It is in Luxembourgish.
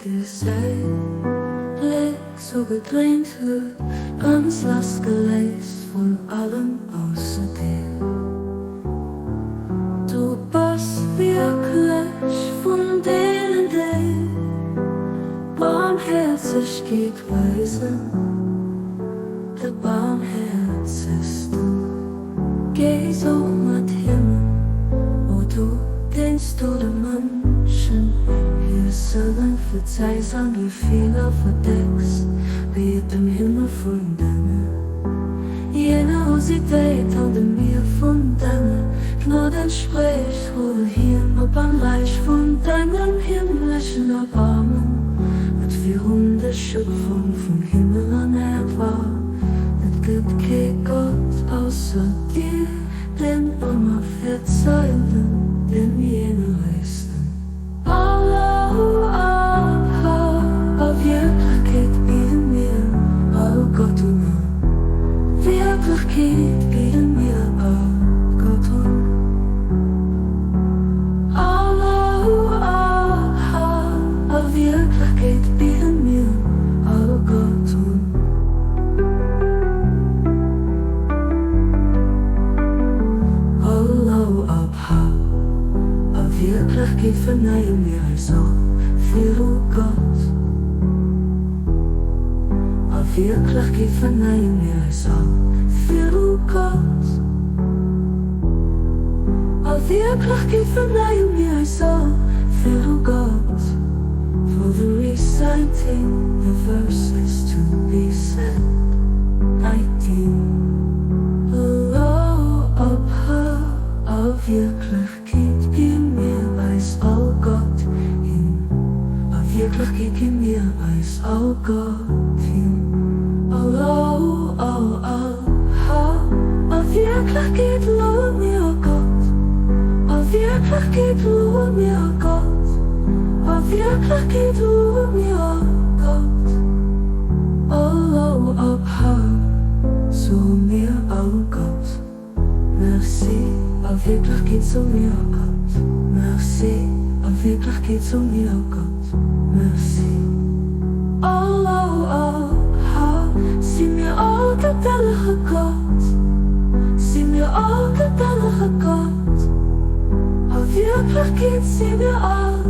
dir säi Bléck sou gedréint huet, ganz lassgeléist vun allem ausser dir. Du bass wierklech vun deenen, déi Barmhäerzegkeet weisen, de Barmhäerzegsten. Géis och mat hinnen, o du, deens du de Mënschen hir Sënne verzeis an hir Feeler verdecks, wéi et dem Himmel vun denger Generositéit an dem Mier vun denger Gnod entsprécht. Huel hien op am Räich vun dengem himmleschen Erbarmen, wat virun der Schöpfung vun Himmel an Äerd war. Et gëtt kee Gott ausser dir, deen ëmmer Verzeihenden, deen Jeneréisten. Allahu Akbar, a Wierklechkeet bidde mir all Gott un, a Wierklechkeet bidde mir all Gott un. Allahu Akbar, a Wierklechkeet bidde mir all Gott un. Allahu Akbar, a Wierklechkeet verneie mir eis all viru Gott. A Wierklechkeet verneie mir eis all viru Gott. A Wierklechkeet verneie mir eis all viru Gott. For the reciting the verses to be said 19 Elo op H A Wierklechkeet gi mir eis all Gott hin. A Wierklechkeet gi mir eis all Gott hin. Elo O A H A Wierklechkeet loe mir Gott. A Wierklechkeet loe mir Gott. A Wierklechkeet loe mir Gott. Elo op H soe mir all Gott Merci. A Wierklechkeet soe mir Gott Merci. A Wierklechkeet soe mir Gott Merci. Elo op H si mir all gedellige Gott. Si mir all gedellige Gott. A Wierklechkeet si mir all.